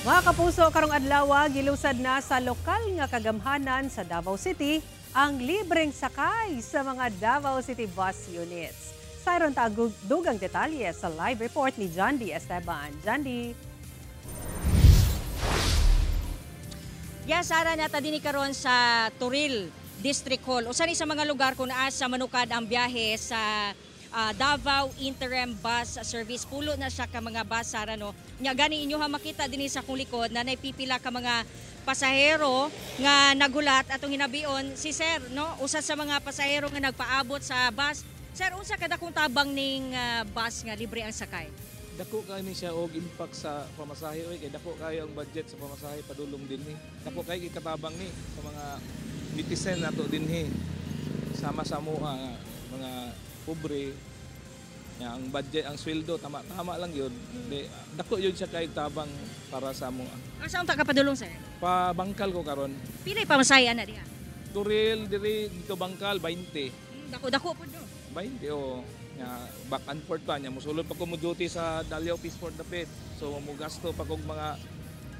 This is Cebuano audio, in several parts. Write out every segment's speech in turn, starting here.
Mga kapuso, karong adlaw gilusad na sa lokal nga kagamhanan sa Davao City ang libreng sakay sa mga Davao City Bus units. Sayron ta dugang detalye sa live report ni John D. Esteban. John D. Yes, Sara, nata dinhi karon sa Toril District Hall. Usa ni sa mga lugar kung naa sa manukad ang biyahe sa Davao Interim Bus Service. Pulo na siya ka mga bus, Sara, no. Nya gani inyo ha makita dinhi sa akong likod na pipila ka mga pasahero nga nagulat atong hinabion si sir, no, usa sa mga pasahero nga nagpaabot sa bus. Sir, unsa kadakong tabang ning bus nga libre ang sakay? Dako kaayo ni siya og impact sa pamasahe oy, kay dako kayo ang budget sa pamasahe padulong dinhi. Dako kay gikatabang ni sa mga netizen nato dinhi. Sama sa amoa mga pobre nya, ang budget, ang sweldo tama-tama lang yun. Di, dako yun siya kay tabang para sa amoa. Asa unta ka padulong, sir? Pabangkal ko karon. Pila pamasahe ana diha? Turil diri dito Bangkal, 20. Dako dako pud, no. 20 o nya, back and forth pa nya, mosulod pa ko mo duty sa Daliao Peace Port dapit, so mo gasto pa kog mga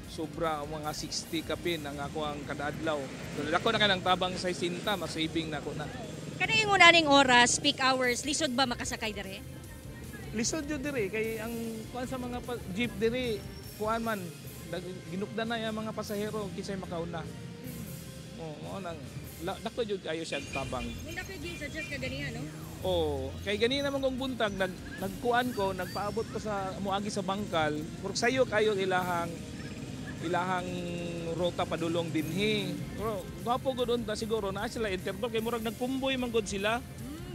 sobra o mga 60 kapin ang ako ang kada adlaw. So dako na kanang tabang sa 60, mas saving na ako na. Kada ingon aning oras, peak hours, lisod ba makasakay dire? Lisod jud diri kay ang kuan sa mga jeep diri, kuan man, ginukdan na yung mga pasahero, kinsay makauna. Oh, mao nang dako jud kayo siya tabang. Kung dako gi suggest ka ganiha, no? Oh, kay ganina man kong buntag nagkuan ko, nagpaabot ko sa moagi sa Bangkal. Murag sayo kayo ilahang ilahang ruta padulong dinhi. Pero gwapo gud unta siguro naa sila interval kay murag nagkumboy man gud sila.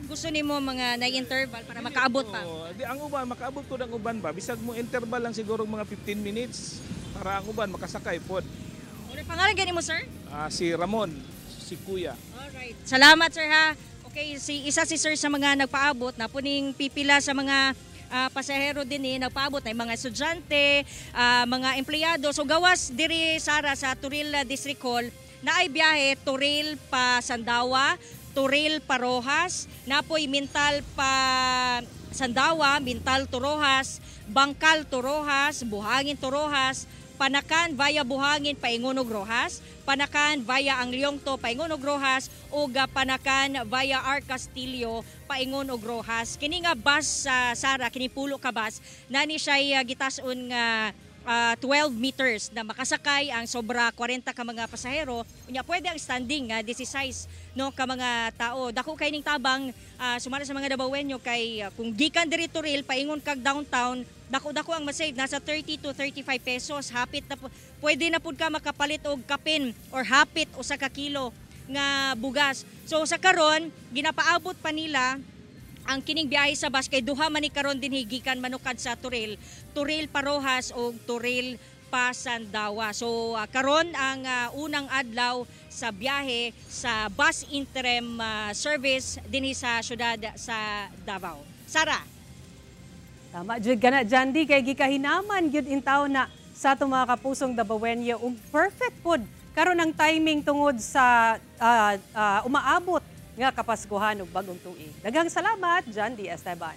Gusto nimo mga na-interval para makaabot pa. Oo, di ang uban makaabot ko ang uban ba, bisag mo interval lang siguro mga 15 minutes para ang uban makasakay pod. Ano pangalan gani mo, sir? Ah, si Ramon, si Kuya. Alright. Salamat, sir, ha. Okay, si isa si sir sa mga nagpaabot na puning pipila sa mga pasahero din eh, nagpaabot na yung mga estudyante, mga empleyado. So gawas diri, Sara, sa Toril District Hall na ay biyahe Toril pa Sandawa, Toril pa Rojas, napoy Mintal pa Sandawa, Mintal to Rojas, Bangkal to Rojas, Buhangin to Rojas, Panacan via Buhangin paingon og Rojas, Panacan via Angliong to paingon og Rojas ug Panacan via R. Castillo paingon og Rojas. Kini nga bus sa Sara, kini pulo ka bus, nani siya gitas-on nga 12 meters na makasakay ang sobra 40 ka mga pasahero. Unya pwede ang standing nga 16, no, ka mga tao. Dako kay ning tabang sumala sa mga Dabawenyo kay kung gikan diri Toril paingon kag downtown, dako-dako ang masave, nasa 30 to 35 pesos. Hapit na pwede na pud ka makapalit og kapin or hapit usa ka kilo nga bugas. So sa karon ginapaabot pa nila ang kining biyahe sa bus kay duha man ni karon dinhi gikan manukad sa Toril, Toril pa Rojas og Toril pa Sandawa. So karon ang unang adlaw sa biyahe sa bus interim service dinhi sa syudad sa Davao. Sara. Tama jud kana, Jandy, kay gikahinaman gyud in taon na sa atong mga kapusong Dabawenyo ug perfect pod karon ang timing tungod sa umaabot nga Kapaskuhan ug Bagong Tuig. Daghang salamat, Jandy Esteban.